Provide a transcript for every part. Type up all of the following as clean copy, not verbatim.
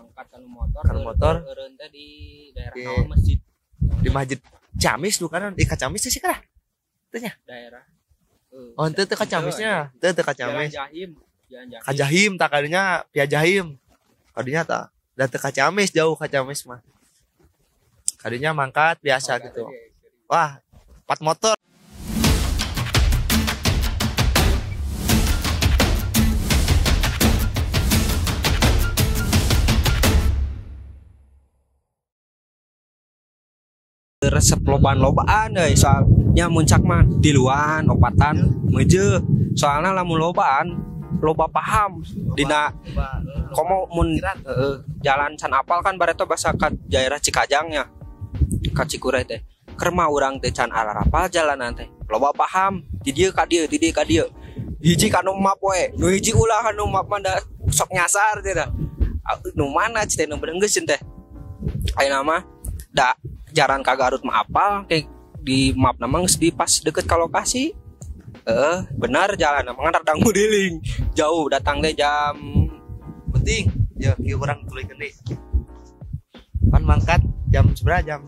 Mangkat kana motor. Eureun teh di daerah naon masjid. Di Masjid Ciamis lu kan, di ka Ciamis sih kah? Teh nya. Daerah. Oh, henteu teh ka Ciamisnya. Henteu teh ka Ciamis. Jahim. Jalan Jahim. Ka Jahim tah kadinya pia Jahim. Kadinya tah da teu ka Ciamis jauh ka Ciamis mah. Kadinya mangkat biasa gitu. Wah, 4 motor. Resep lobaan-lobaan euy soalnya muncak mah tiluan opatan meuje soalna lamun lobaan loba paham dina komo mun jalan can apal kan bareto basa ka daerah Cikajangnya ka Cikuray teh keur mah urang teh can arapal jalanan teh loba paham di dieu ka dieu di dieu ka dieu hiji ka nu map we nu hiji ulah nu map mah da sok nyasar teh da nu mana teh nu bener geus teh ayeuna mah da jaran ka Garut mah apal kayak di map nama geus di pas deket ka lokasi. Benar jalan nama rada ngudiling jauh datang teh jam penting ya kieu urang tuluykeun deui. Pan mangkat jam seberapa jam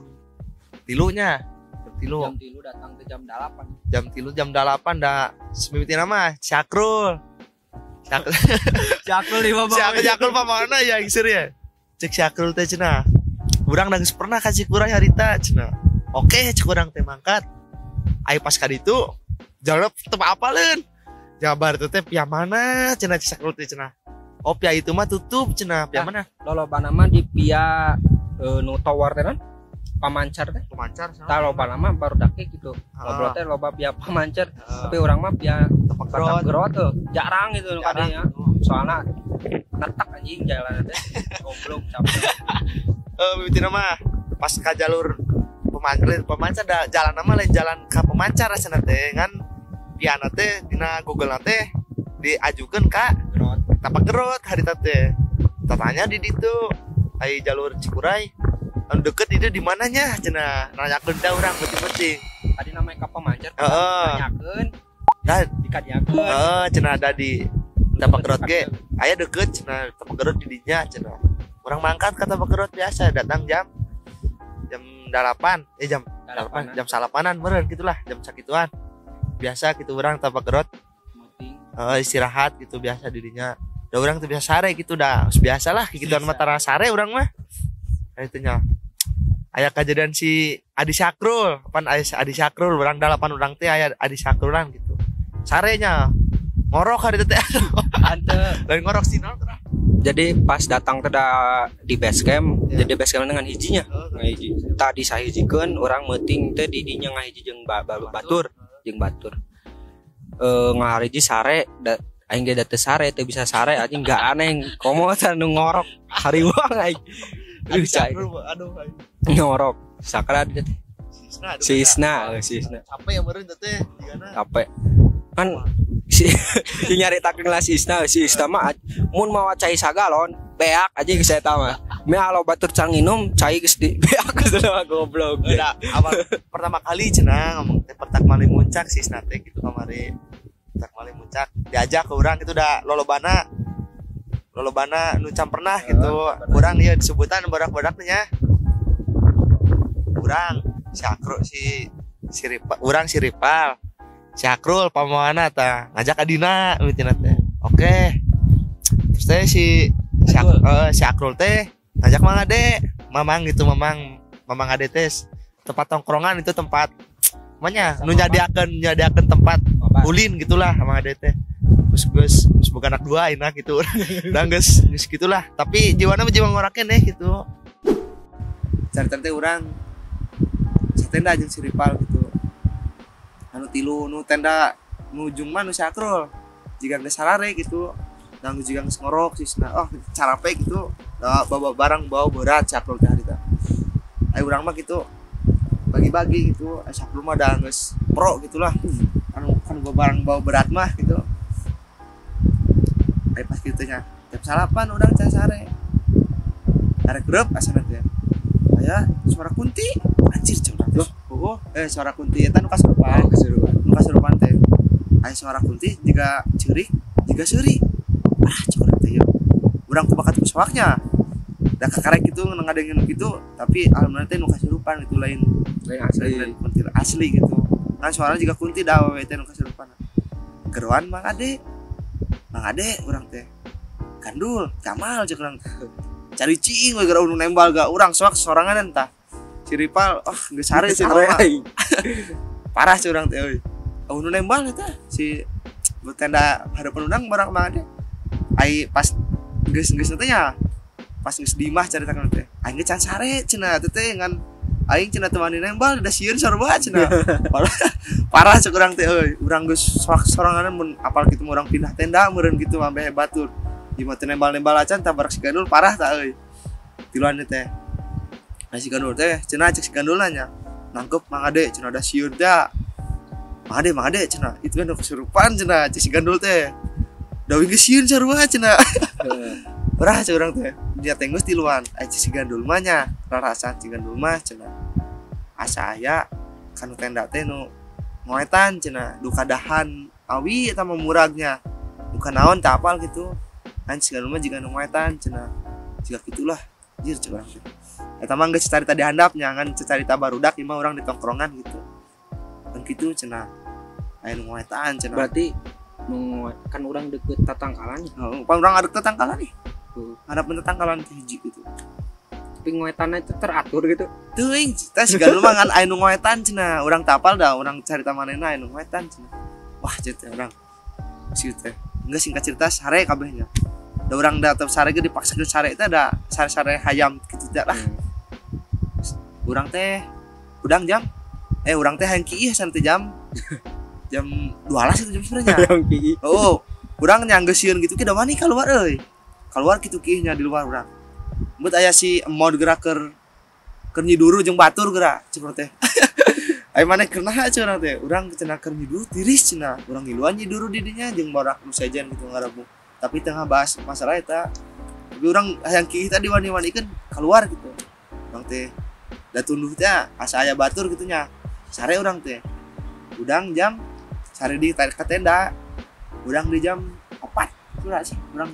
tilunya jam tilu. Jam tilu datang teh jam 8. Jam tilu jam 8 da semimitina mah Syakrul. Syakrul di bawah. Syakrul pamana ya geus ya. Cek Syakrul teh cenah. Urang geus pernah ka Cikuray harita cenah. Oke, cek urang teh mangkat. Ayo pas ka ditu jalan tetep apaleun. Jabar teh teh pia mana cenah cek Syakrul teh cenah. Oh, pia itu mah tutup cenah. Pia mana? Lolobana mah di pia nu tower teh kan? Pamancar teh. Pamancar. Tah lobana mah baru dake gitu. Ngobrol teh loba pia pamancar, tapi urang mah pia Tapak Gerot tuh. Jarang gitu nu kadinya. Soalna netak anjing jalan teh. Goblok capek. Mimitina mah pas ka jalur pemancar da jalan nama lain jalan ka pemancar rasana teh ngan piana teh dina Google na teh diajukeun ka Gerot. Tapak Gerot harita teh. Tatanya di ditu ai jalur Cikuray anu deket itu di mananya cenah nanyakeun da urang penting-penting. Tadi namanya ka pemancar nanyakeun. Da dikadiakeun. Heeh, cenah ada di Tapak Gerot ge aya deket cenah Tapak Gerot di dinya cenah. Orang mangkat kata Tapak Gerot biasa datang jam 8 jam 8 jam salapanan meureun gitulah jam sakituan biasa gitu urang Tapak Gerot istirahat gitu biasa dirinya da urang teu biasa sare gitu dah biasalah gituan mah tara sare urang mah kitu nya aya kejadian si Adi Syakrul pan aya Adi Syakrul urang dalapan urang teh aya Adi Syakrulan gitu sarenya ngorok hari teh ante lain ngorok sinal teh. Jadi pas datang teh di base camp, jadi base camp dengan hijinya. Ngahiji. Tadi sahijikeun urang meuting teh di dinya ngahiji jeung batur, jeung batur. Ngahariji sare da, aing ge da teu sare teu bisa sare anjing gak aneh komo teh nu ngorok hariwang aing. Aduh aing. Ngorok sakra di teh. Si Isna, si Isna. Capek ya meureun teh digana. Capek. Kan si nyaritakeun lah si Isna mah mun mawa cai sagalon beak aja geus eta mah. Meh alo batur can nginum cai geus di beak geus goblok. Udah awal pertama kali cenah ngomong teh pertama kali muncak si Isna teh gitu kamari. Pertama kali muncak diajak ke urang gitu da lolobana nu can pernah gitu. Urang ieu disebutan badak-badak teh nya. Urang si Akrul si Ripal, urang si Ripal. Si Akrul pamawana tah ngajak Adina mitina teh. Oke. Terus teh si Akrul teh ngajak Mang Ade, Mamang gitu, Mamang Ade teh tempat tongkrongan itu tempat namanya nu nyadiakeun tempat ulin gitulah Mang Ade teh. Terus geus bukan anak dua enak gitu. Dan geus gitulah, tapi jiwana mah jiwa ngorakeun deh gitu. Cari-cari teh urang satenda jeung si Ripal gitu. Anu tilu nu tenda nu ujung mah nu Syakrul jiga geus sarare gitu dan jiga geus ngorok sisna oh carape gitu da bawa barang bawa berat Syakrul teh harita aya urang mah gitu bagi-bagi gitu Syakrul mah da geus pro gitulah anu kan bawa barang bawa berat mah gitu aya pas kitu nya jam salapan urang can sare arek grep asana teh aya suara kunti anjir cek urang teh. Oh, suara kunti eta nu kasurupan. Oh, kasurupan. Nu kasurupan teh. Aya suara kunti jiga ceurik, jiga seuri. Ah, cek urang teh ieu. Urang ku bakat ku soaknya. Da kakarek gitu ngadengin gitu, tapi alhamdulillah teh nu kasurupan gitu lain asli, lain kunti asli gitu. Kan suaranya juga kunti da awewe teh nu kasurupan. Geroan Mang Ade. Mang Ade urang teh. Gandul, Jamal cek urang. Cari cing we gara nu nembal ga urang soak sorangan tah. Si Ripal, oh geus sare si parah si urang teh euy. Oh nu nembal eta si tenda harapan urang barang Mang Ade. Ai pas geus-geus teh nya. Pas geus di imah caritakeun teh. Aing ge can sare cenah teh teh ngan aing cenah teu wani nembal da sieun sarua cenah. Parah cek urang teh euy. Urang geus soak sorangan mun apal kitu mah urang pindah tenda meureun kitu ambe batur. Di mah teu nembal-nembal acan tabarak si Gandul parah tah euy. Tiluan teh. Nah si Gandul teh cenah cek si Gandul nya nangkep Mang Ade cenah da sieun teh. Mang Ade cenah itu kan kesurupan cenah cek si Gandul teh. Da geus sieun sarua cenah. Parah cek urang teh. Dia teh geus tiluan ai cek si Gandul mah nya rarasaan si Gandul mah cenah. Asa aya kanu tenda teh nu ngoetan cenah duka dahan awi eta mah muragnya. Bukan naon tak apal gitu. Kan si Gandul mah jiga nu ngoetan cenah. Jiga kitulah anjir cek urang teh. Eta mah geus carita di handapnya ngan carita barudak ieu mah urang di tongkrongan gitu. Kan kitu cenah. Aya nu ngoetan cenah. Berarti kan urang deket tatangkalan. Heeh, pan urang adek tatangkalan nih. Hadapan tatangkalan teh hiji gitu. Tapi ngoetanna itu teratur gitu. Teuing, teh si Gandul mah ngan aya nu ngoetan cenah. Urang teu apal da urang carita manehna aya nu ngoetan cenah. Wah, cek teh urang. Si teh. Geus singkat cerita sare kabehnya. Da urang da tetep sare ge dipaksakeun sare teh da sare-sare hayam kitu teh lah. Urang teh udang jam urang teh hayang kiih sampai jam 12 itu jam sebenarnya. Hayang kiih. Oh, urang nya geus sieun gitu ki da wani keluar euy. Keluar kitu kiihnya di luar urang. Mun aya si emod gerak keur nyiduru jeung batur gerak cek urang teh. Ai maneh keur naha cek urang teh? Urang cenah keur nyiduru tiris cenah. Urang ngiluan nyiduru di dinya jeung barak nu sejen gitu ngarabung. Tapi tengah bahas masalah eta. Tapi urang hayang kiih tadi wani-wanikeun keluar gitu. Urang teh da tunduh teh asa aya batur kitu nya. Sare urang teh. Udang jam sare di tarik ke tenda. Udang di jam 4 kurang sih. Urang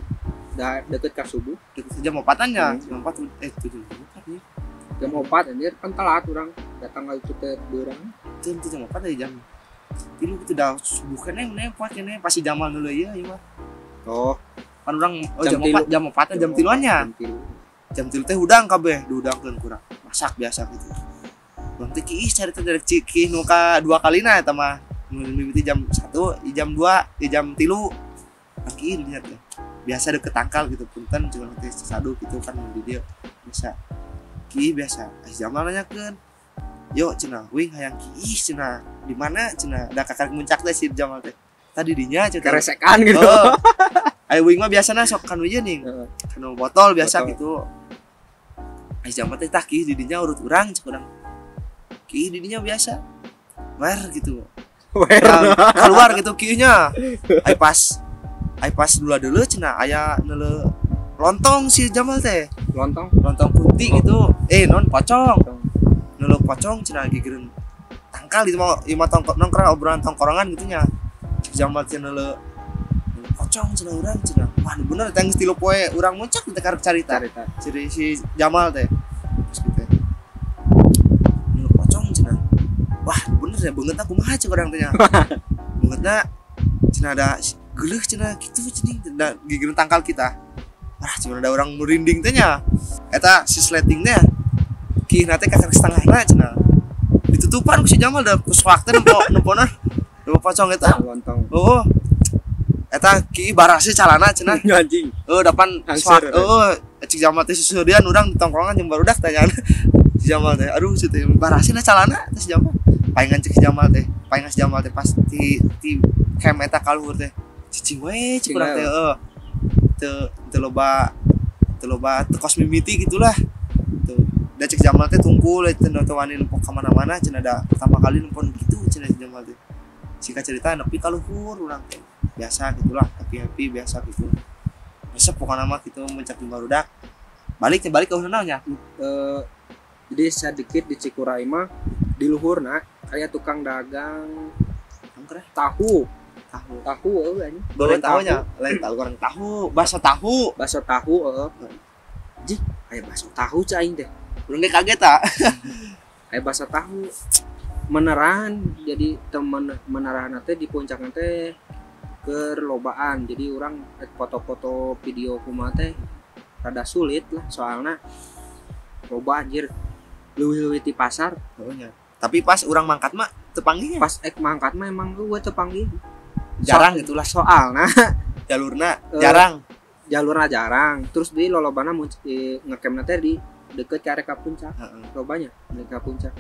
da deket ka subuh. Deket jam 4-an nya. Jam 4 7 4 nya. Jam 4 anjir kan telat urang datang ka itu teh beurang. Itu jam 4 dari jam 3 gitu dah subuh keneh meneh poe keneh pasti Jamal dulu ieu ieu mah. Oh, kan urang oh, jam 4 jam 4 jam 3-an nya. Jam 3 teh hudang kabeh, dihudangkeun kurang. Masak biasa gitu. Urang teh kiih carita dari kiih nu ka 2 kalina eta mah. Mimiti jam 1, jam 2, jam 3. Kiih dinya teh. Biasa deket tangkal gitu punten cuma teh sesadu gitu kan di dieu. Biasa. Kiih biasa. Ai Jamal nanyakeun. Yo cenah, wing hayang kiih cenah. Di mana cenah? Da kakak muncak teh si Jamal teh. Tadi dinya cenah. Keresekan gitu. Oh. Ai wing mah biasana sok kanu ieu ning. Kanu botol biasa botol. Gitu. Ai Jamal teh tah kiih di dinya urut urang cek urang. Kiih di dinya biasa. Wer gitu. Wer. Nah, keluar gitu kiihnya. Ai pas dulu dulu cenah aya neuleuh lontong si Jamal teh. Lontong? Lontong putih gitu. Non pocong. Neuleuh pocong cenah gigireun tangkal itu mah ieu mah nongkrong obrolan tongkrongan gitu nya. Cek Jamal teh neuleuh pocong cenah urang cenah. Wah, bener teh geus 3 poe urang muncak teh karep carita. Si Jamal teh. Terus gitu. Neuleuh pocong cenah. Wah, bener ya beungeutna kumaha cek urang teh nya. Beungeutna cenah ada geuleuh cenah kitu cenah da gigireun tangkal kita. Wah, cenah ada orang merinding teh nya. Eta si sleting teh kiihna teh kakak setengahna cenah. Ditutupan ku si Jamal da ku soak teh nempo nempona nempo pocong eta. Lontong. Oh. Eta kiih barasi calana cenah. Anjing. Heuh dapan soak heuh cik Jamal teh susurian urang di tongkrongan jeung barudak tanyaan. Si Jamal teh aduh si teh barasina calana teh si Jamal. Paingan cik si Jamal teh, paingan si Jamal teh pas di camp eta ka luhur teh. Cicing we cik urang teh heuh. Teu loba teu kos mimiti gitulah. Tuh. Da cek Jamal teh tungkul teu wani nempok ka mana-mana cenah da pertama kali nempon kitu cenah si Jamal teh. Singkat cerita nepi ka luhur urang teh. Biasa gitulah, happy-happy biasa gitu. Resep pokokna mah kitu muncak di barudak. Balik ke naon nya? Jadi sedikit di Cikuray mah di luhurna aya tukang dagang tahu. Tahu euy anjing. Goreng tahunya, lain tahu goreng tahu, bakso tahu. Bakso tahu heeh. Jih, aya bakso tahu cai aing teh. Urang ge kaget ah. Aya bakso tahu meneran jadi temen meneran teh di puncak teh kerlobaan. Jadi orang foto-foto video kumaha teh rada sulit lah soalnya loba anjir leuwih-leuwih di pasar. Tapi pas urang mangkat mah teu panggih. Pas ek mangkat mah emang gua teu panggih. Jarang gitulah soalna jalurna jarang. Jalurna jarang. Terus di lolobana ngecamp teh di deket ke area puncak. Lobanya deket puncak.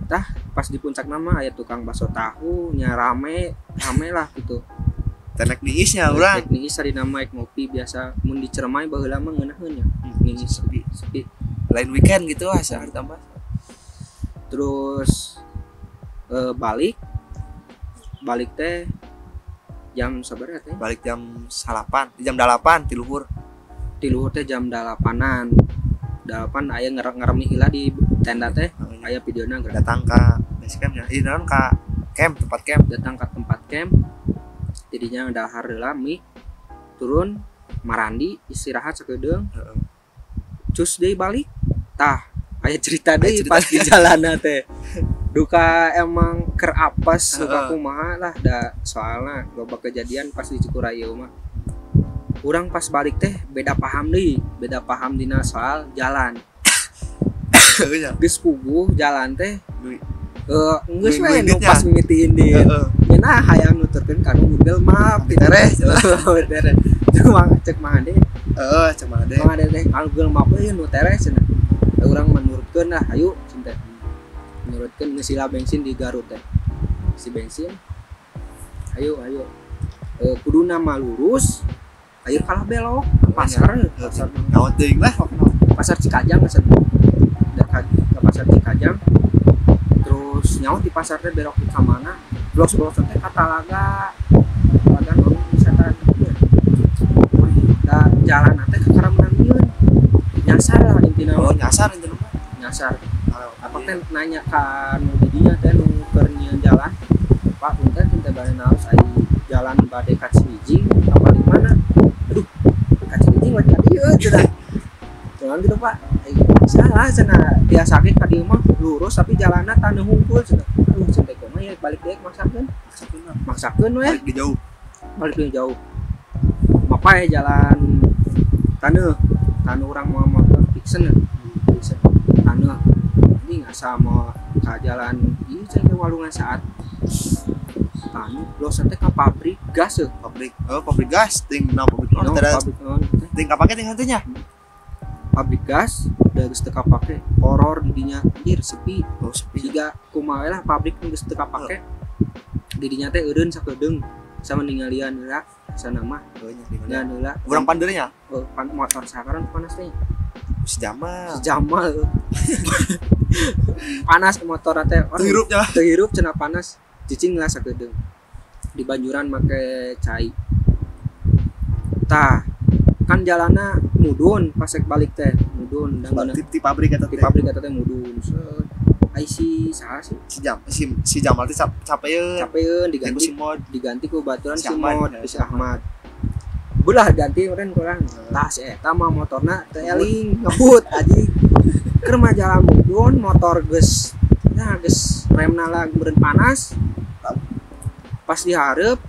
Tah pas di puncak nama aya tukang bakso tahu nya rame, rame lah gitu. Tenek niisnya urang. Tenek niis ari nama ek ngopi biasa mun di Ciremai baheula mah ngeunaheun nya. Niis sepi, sepi. Lain weekend gitu lah sehari tambah. Terus balik teh jam sabaraha teh? Balik jam 8, jam 8 ti luhur. Ti luhur teh jam 8-an. 8 aya ngeremi heula di tenda teh, aya videona geura. Datang ka base camp nya. Ieu naon ka camp, tempat camp. Datang ka tempat camp. Jadinya dahar heula mie. Turun marandi istirahat sakedeung. Heeh. Cus deui balik. Tah, aya cerita deui pas di jalanna teh. Duka emang ker apes duka kumaha lah da soalna loba kejadian pas di Cikuray ieu mah. Urang pas balik teh beda paham deui, beda paham dina soal jalan. Geus puguh jalan teh. Geus we nu pas mimitiin deui. Nyeunah hayang nuturkeun ka Google Map tereh. Tereh. Cuma cek Mang Ade. Heeh, cek Mang Ade. Mang Ade teh Google Map euy nu tereh cenah. Urang menurutkeun lah hayu cenah. Menurutkeun ngesila bensin di Garut teh. Si bensin. Ayo ayo. Kuduna mah lurus. Ayo kalah belok ke pasar. Pasar naon teuing lah pasar Cikajang pasar. Ke pasar Cikajang. Terus nyawa di pasar teh belok ke mana? Blok-blok teh ka Talaga. Talaga naon wisata gitu ya. Da jalan teh kakara menangieun. Nyasar lah intina. Oh, nyasar intina mah. Nyasar. Apa teh nanya ka nu di dinya teh nu keur nyieun jalan. Pak, punten teh bade naos ai jalan bade ka Ciwijing apa di mana? Aduh, ka Ciwijing mah ka dieu cenah. Jalan gitu Pak. Salah cenah biasa ge ka dieu mah lurus tapi jalanna taneuh hungkul cenah. Aduh, cenah kumaha ya balik deui maksakeun. Maksakeun we. Balik di jauh. Balik di jauh. Mapai jalan taneuh. Taneuh urang mau motor Vixen. Vixen taneuh. Ini asa mau ka jalan ieu cenah walungan saat. Taneuh los teh ka pabrik gas euy. Pabrik. Oh, pabrik gas ting na pabrik naon teh. Pabrik naon teh. Ting kapake ting henteu nya. Pabrik gas udah geus teu kapake, horor di dinya anjir sepi. Oh, sepi. Siga kumaha lah pabrik geus teu kapake. Di dinya teh eureun sakedeung sama ninggalian heula sana mah. Oh, nya ninggalian heula. Urang pandeurnya? Oh, motor sakaran panas teh. Si Jamal. Si Jamal. Panas motor teh. Teu hirup nya. Teu hirup cenah panas. Cicing lah sakedeung. Di banjuran make cai. Tah, kan jalanna mudun pas ek balik teh, mudun dan di pabrik eta teh. Di pabrik eta teh mudun. Set. Ai si saha sih? Si Jamal teh capeun. Capeun diganti si Mod, diganti ku baturan si Mod, si Ahmad. Belah ganti urang kurang. Tah si eta mah motorna teu eling ngebut anjing. Keur mah jalan mudun motor geus nah geus remna lah meureun panas. Pas dihareup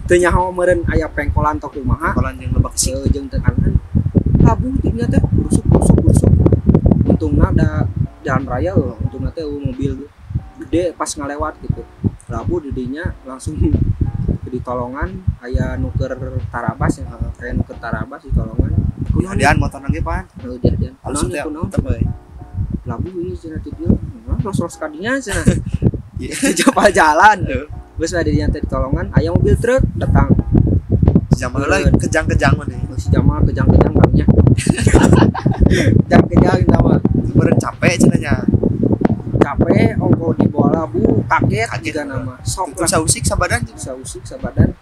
teu nyaho meureun aya pengkolan tok kumaha. Pengkolan jeung lebak sih. Jeung tekanan. Labuh dinya teh brusuk. Untungna da jalan raya loh, untungna teh mobil gede pas ngalewat gitu. Labuh di dinya langsung ditolongan aya nuker tarabas ya, aya nuker tarabas ditolongan. Kunaon motor ge pan? Heuh diadian. Halus teh. Labuh ieu cenah ti dieu. Los-los ka dinya cenah. Coba jalan. Geus ada di teh ditolongan, aya mobil truk datang. Si Jamal lah kejang-kejang mana? Si Jamal kejang-kejang kalinya. Kejang-kejang sama. Meureun capek cenah nya. Capek ongko dibawa labu, kaget juga nama. Sok lah. Sausik sabadan, sausik sabadan.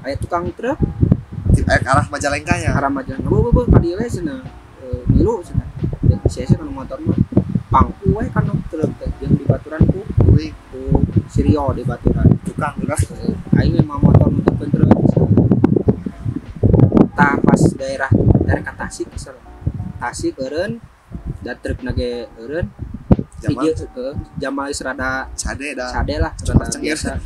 Aya tukang truk aya ke arah Majalengka nya. Arah Majalengka. Beuh ka dieu we cenah. Milu cenah. Sia-sia kana motor mah. Pangku we kana truk teh jeung di baturan ku ku Sirio di baturan. Tukang geus. Aing mah motor nutukeun truk. Tah pas daerah ka Tasik Tasik eureun da tripna ge eureun. Jamal Jamal geus rada sade da. Sade lah, rada biasa.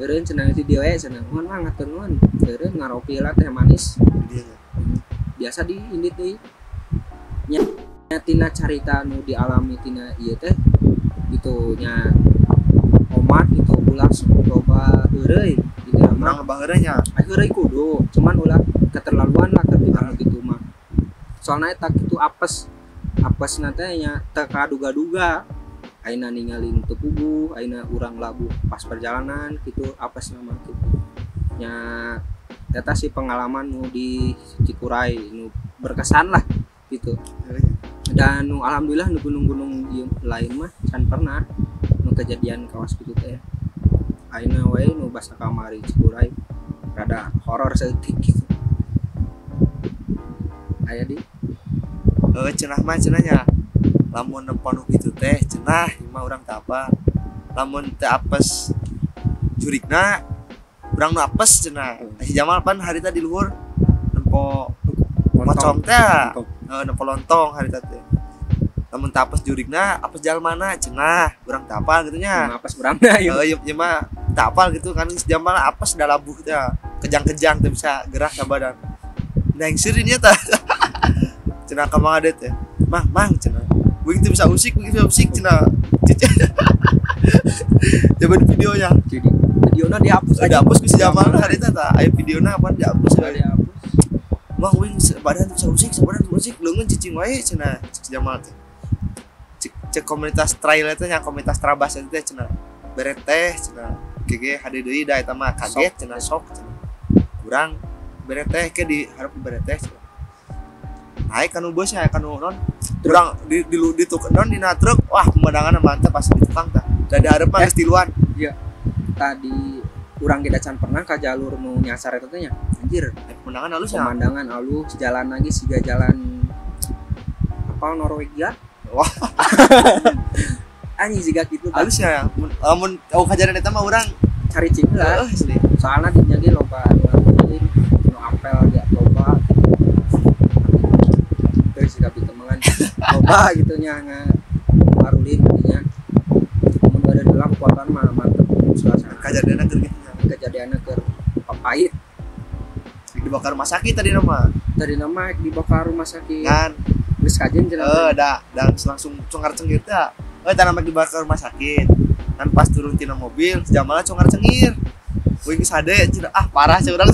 Eureun cenah di dieu we cenah. Nuhun mah ngatur nuhun. Eureun ngaropi lah teh manis. Biasa di indit deui. Nya tina carita nu dialami tina ieu teh gitu nya omat gitu ulah loba heureuy gitu mah. Urang loba heureuy nya. Heureuy kudu, cuman ulah keterlaluan lah ketika gitu mah. Soalna eta kitu apes. Apesna teh nya teu kaduga-duga. Ayeuna ningalin teu puguh, ayeuna urang labuh pas perjalanan gitu apesna mah gitu. Nya eta sih pengalaman nu di Cikuray nu berkesan lah gitu. Dan nu alhamdulillah nu gunung-gunung lain mah can pernah nu kejadian kawas kitu teh. Ayeuna wae nu basa kamari Cikuray rada horor saeutik gitu. Aya di cenah mah cenahnya lamun nempo nu kitu teh cenah mah urang teu apa. Lamun teu apes jurigna urang nu apes cenah. Si Jamal pan harita di luhur nempo pocong teh. Nempo lontong harita teh. Lamun teu apes jurigna apes jalmana cenah urang teu apal gitu nya. Apes urangna ieu. Ieu mah teu apal gitu kan si Jamal apes da labuh teh. Kejang-kejang teu bisa gerak ka badan. Nah seurin nya tah. Cenah ka Mang Adet teh. Mang mang cenah. Begitu bisa usik cenah. Coba di videonya. Jadi videona dihapus aja. Dihapus ku si Jamal harita tah. Aya videona apa dihapus. Dihapus. Mang wing badan bisa usik, badan usik leungeun cicing wae cenah cek Jamal teh. Cek komunitas trail teh nya komunitas trabas teh cenah. Bere teh cenah. GG HD deui da eta mah kaget cenah sok cenah. Urang bere teh ke di hareup bere teh cenah. Naik kanu bosnya kanu non. Urang di tuk non dina truk, wah pemandanganna mantap pas di tukang tah. Da di hareup mah geus tiluan. Iya. Tadi urang ge can pernah ka jalur nu nyasar eta teh nya. Anjir, pemandangan halus ya. Pemandangan halus, jalan lagi siga jalan apal Norwegia. Wah. Anjing siga kitu tah. Halus ya. Lamun oh kajaran eta mah urang cari cing lah. Soalna dinya ge loba nu apel ge loba. Terus siga pitemengan loba gitu nya ngarulin dinya. Mun bade dalam kuatan mah mantep suasana. Kajadianna keur kitu. Kejadianna keur pahit. Dibakar rumah sakit tadi nama. Tadi nama dibakar rumah sakit. Kan geus kajen cenah. Da langsung cengar-cengir teh. Tadi nama dibakar rumah sakit. Kan pas turun tina mobil, Jamalna cengar-cengir. Wing sade cenah ah parah cenah urang.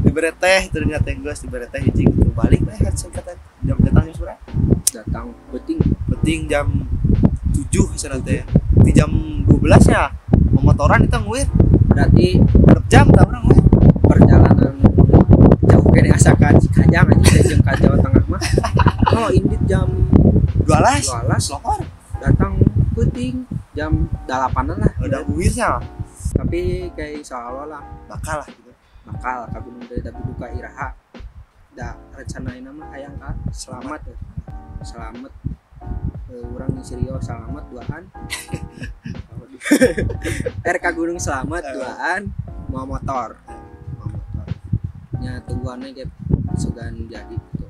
Dibere teh ternyata geus dibere teh hiji gitu. Balik we kata jam datang jam berapa? Datang peuting. Peuting jam 7 cenah teh. Di jam 12 ya. Momotoran itu nguir. Berarti 6 jam tah urang we. Perjalanan jauh kene asa ka Cikajang anjing jeung ka Jawa Tengah mah. Oh, indit jam 12 lohor. Datang peuting jam 8-an lah. Udah nguirnya. Tapi kayak insyaallah lah bakal lah gitu. Bakal ka Gunung Gede tapi duka iraha. Da rencanaina mah hayang ka selamat ya. Selamat. Urang di Sirio selamat duaan. RK Gunung Selamat duaan mau motor. Nya tungguannya ge sugan jadi gitu.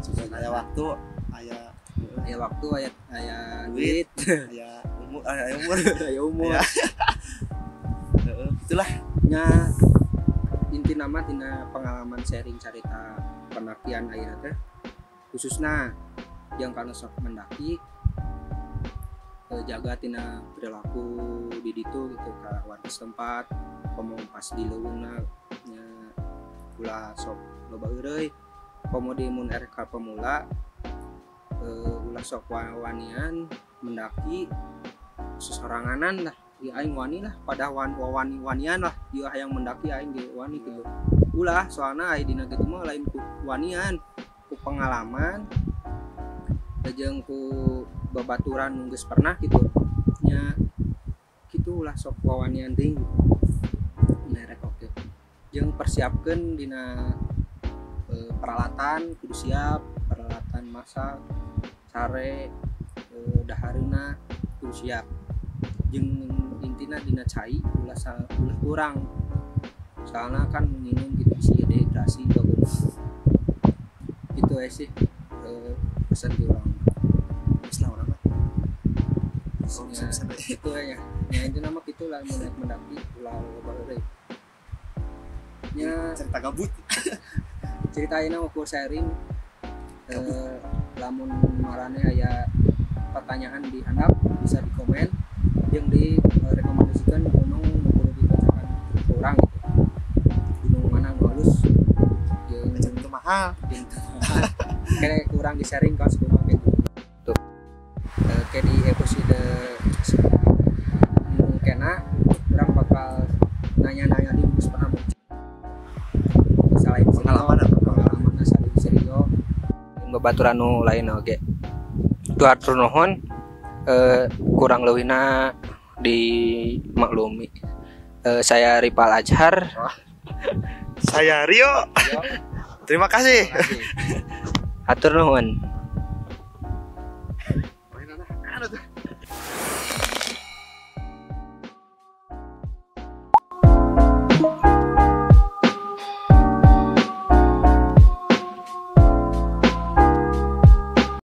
Sugan aya waktu, aya waktu, aya duit, aya umur, aya umur. Heeh, itulah nya inti nama tina pengalaman sharing carita pendakian ayeuna teh. Khususna yang kana sok mendaki jaga tina perilaku di ditu gitu ka warga setempat, komo pas di leuweungna nya ulah sok loba heureuy, komo di mun RK pemula ulah sok wanian mendaki sesoranganan lah, ya aing wani lah pada wani-wanian lah, ieu hayang mendaki aing ge wani gitu. Ulah soalna aya dina kitu mah lain ku wanian, ku pengalaman jeung ku babaturan nu geus pernah gitu nya kitu ulah sok wawanian teuing gitu. Merek oke. Jeung persiapkeun dina peralatan kudu siap, peralatan masak, sare, dahareuna kudu siap. Jeung intina dina cai ulah kurang. Soalna kan nginum gitu bisi dehidrasi bagus. Itu aja sih pesan di urang. Geus lah urang mah. Ya, itu ya. Ya intinya mah kitu lah, mun naik mendaki ulah loba heureuy. Nya cerita gabut. Ceritain ukur sharing, lamun maraneh aya pertanyaan di handap bisa di komen jeung di rekomendasikan gunung nu kudu dibacakan ke urang gitu, gunung mana nu halus jeung Macam itu mahal. Jeung teu mahal. Kene kurang di sharing kaos kumaha gitu tuh. Kayak di episode mungkin urang bakal nanya-nanya di geus pernah muncul selain Pengalaman apa? Pengalaman asal di Serio babaturan nu lain oge. Tuh hatur nuhun, kurang leuwihna dimaklumi. Saya Ripal Azhar. Saya Rio. Terima kasih. Terima kasih. Hatur nuhun. Anu tuh.